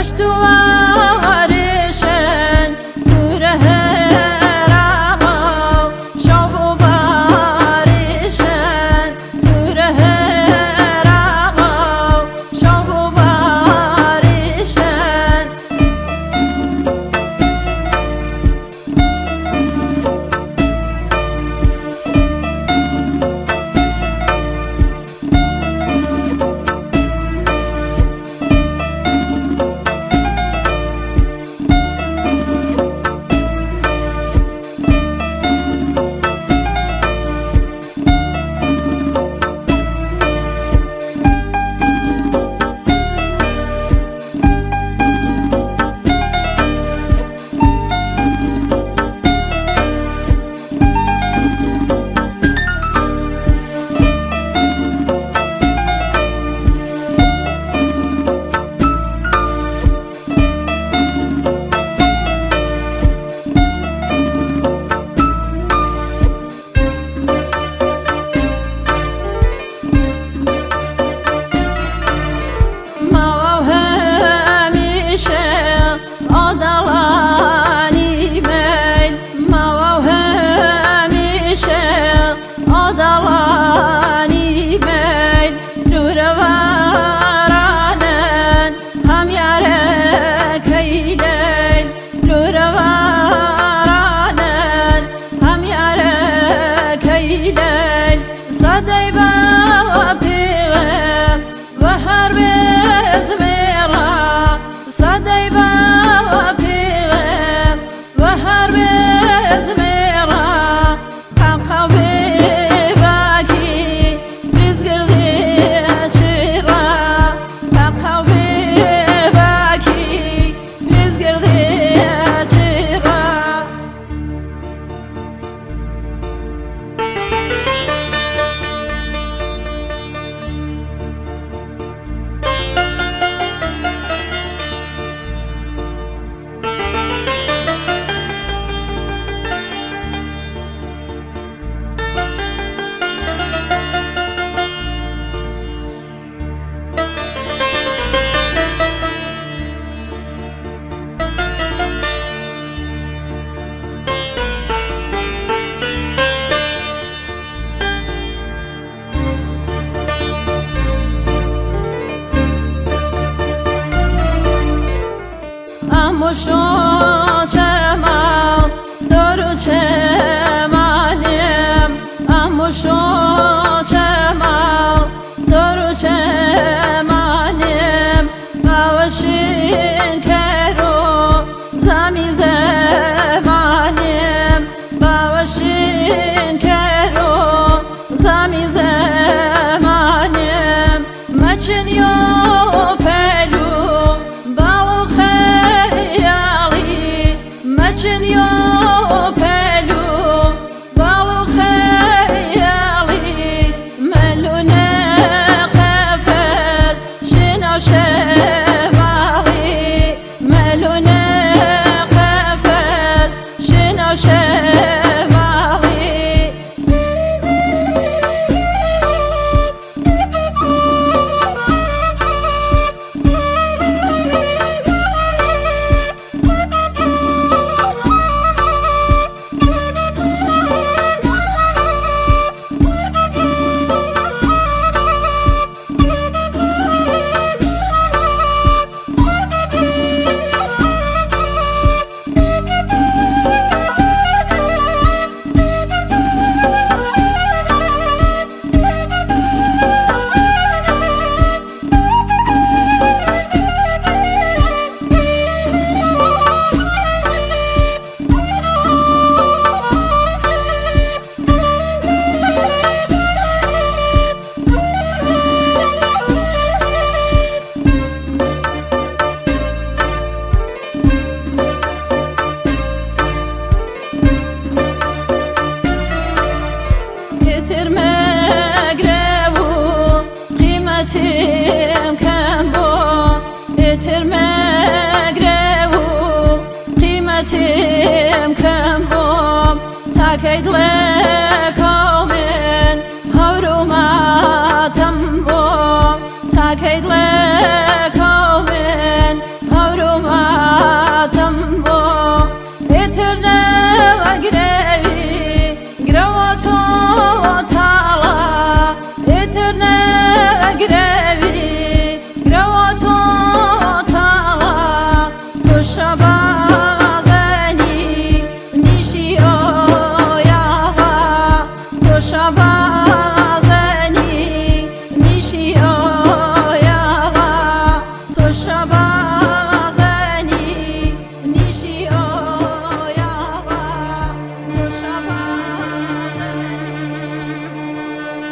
دەشت و وارشن سوورە هەراوە و شەو و بارشن سوورە هەراوە و شەو و بارشن. ماوە و هەمیشە ئۆدەڵانی مەیل، ماوە و هەمیشە ئۆدەڵانی مەیل، لوورەوارانن هەم یارەکەی لەیل، لوورەوارانن هەم یارەکەی لەیل، سەدەی باوە پێوە وهر بزمیرا، سەدەی باوە پێوە وهر بزمیرا، قەمخەو بێباکی ریزگردێ چرا، قەمخەو بێباکی ریزگردێ چرا. ئەموشۆ چەما دۆر و چەمانێم، ئەموشۆ چەما دۆر و چەمانێم، باوەشین کەرۆ زامی زەمانێم، باوەشین کەرۆ زامی زەمانێم، مەچنیۆ پەلو باڵ و خەیاڵی، مەچنیۆ پەلو باڵ و خەیاڵی، مەلونە قەفەز شناو شەماڵی، مەلونە قەفەز شناو شەماڵی. ئیتر مەگرە و قیمەتیم کەم بۆ، ئیتر مەگرە و قیمەتیم کەم بۆ، تاکەی دڵێکەو من هەور و ماتەم بۆ، تاکەی دڵێ